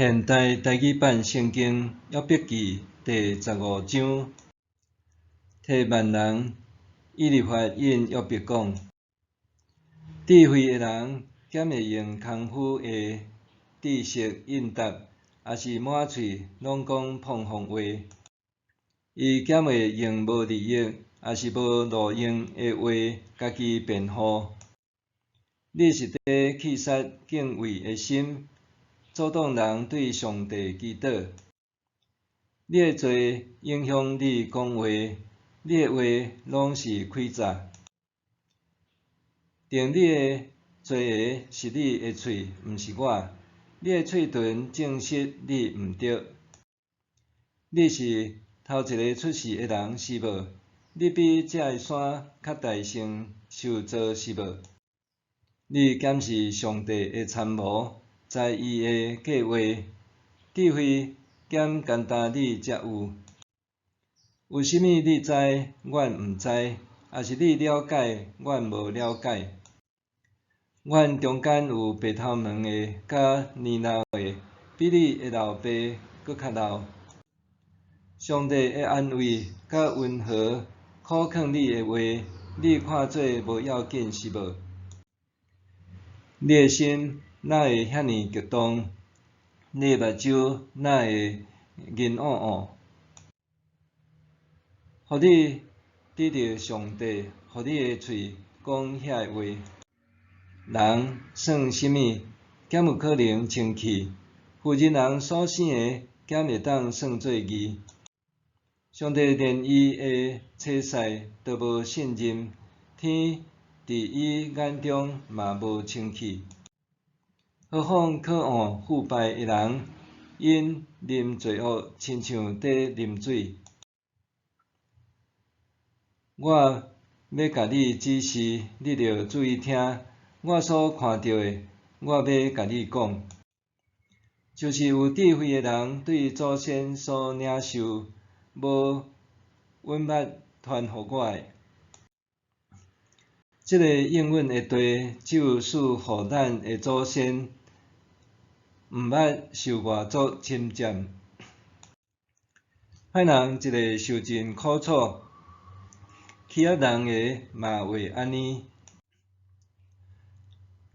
現代台語版聖經約伯記第十五章，提幔人以利法應約伯講：智慧的人敢會用空虛的知識應答，抑是滿喙攏講膨風話？伊敢會用無利益，抑是無路用的話，家己辯護？你是佇棄殺敬畏的心，阻擋人對上帝祈禱。你的罪影響你講話，你的話攏是詭詐。定你的罪的是你的喙，毋是我。你的喙唇證實你毋對。你是頭一个出世的人是無？你比這个山較大先受造是無？你敢是上帝的參謀，知伊的計畫？智慧敢干焦你才有？有啥物你知，阮毋知？抑是你了解，阮無了解？阮中間有白頭毛的，佮年老的，比你的老爸閣較老。上帝的安慰佮溫和，苦勸你的話，你看做無要緊是無？你的心哪會遐爾激動？你的目睭哪會銀癢癢？予你得著上帝，予你的喙講遐个話。人算啥物？敢有可能清氣？婦人人所生的，敢會當算做義？上帝連伊的差使都無信任，天佇伊眼中嘛無清氣。何況可惡腐敗的人，𪜶啉罪惡，親像佇啉水。我欲共你指示，你著注意聽。我所看著的，我欲共你講。就是有智慧的人對祖先所領受，無隱瞞傳予我的。這个應允的地，只有賜予咱的祖先，毋捌受外族侵佔。歹人一會受盡苦楚，欺壓人的嘛會按呢。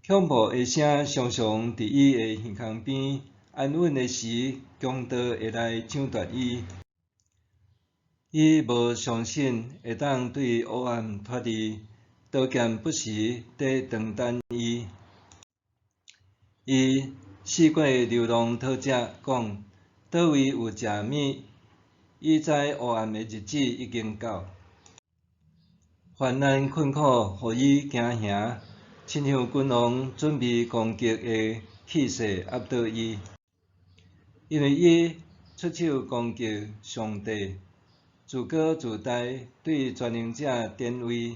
恐怖的聲常常佇伊的耳孔邊，安穩的時，強盜會來搶奪伊。伊無相信會當對黑暗脫離，刀劍不時佇等等伊。伊四界流浪討食，講佗位有食物？伊知黑暗的日子已經到。患難困苦，予伊驚嚇，親像君王準備攻擊的氣勢壓倒伊。因為伊出手攻擊上帝，自高自大，對全能者典威。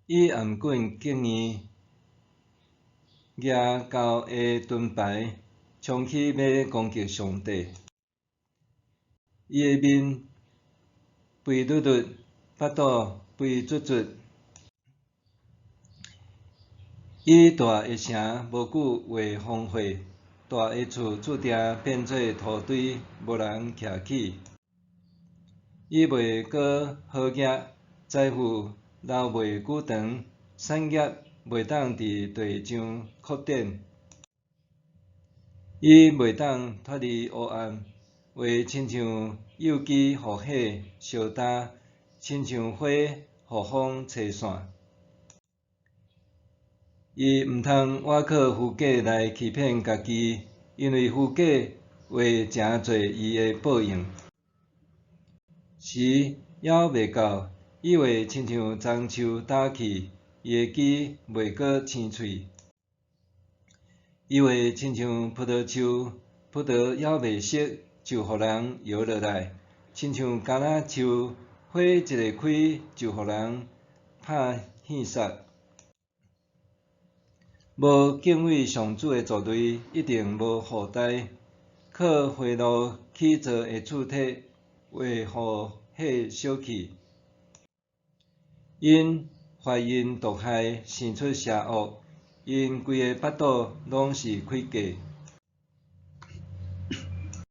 伊頷頸敬意，舉鉤的盾牌，衝去欲攻擊上帝。伊的面肥朮朮，腹肚肥卒卒。伊蹛的城無久會荒廢，大的厝注定變做土堆，無人徛起。伊袂閣好額，財富留袂久長，產業袂當佇地上擴展。伊袂當脫離黑暗，會親像幼枝予火燒焦，親像花予風吹散。伊毋通倚靠虛假來欺騙家己，因為虛假會成做伊的報應。時猶未到，伊會親像樟樹焦去，伊的枝袂閣青翠。伊會親像葡萄樹，葡萄猶未熟就予人搖落來，親像橄欖樹，花一下開就予人拍糞殺。無敬畏上主的族類，一定無後代。靠賄賂起造的厝體，會予火燒去。𪜶懷孕毒害，生出邪惡。𪜶規个腹肚攏是詭計。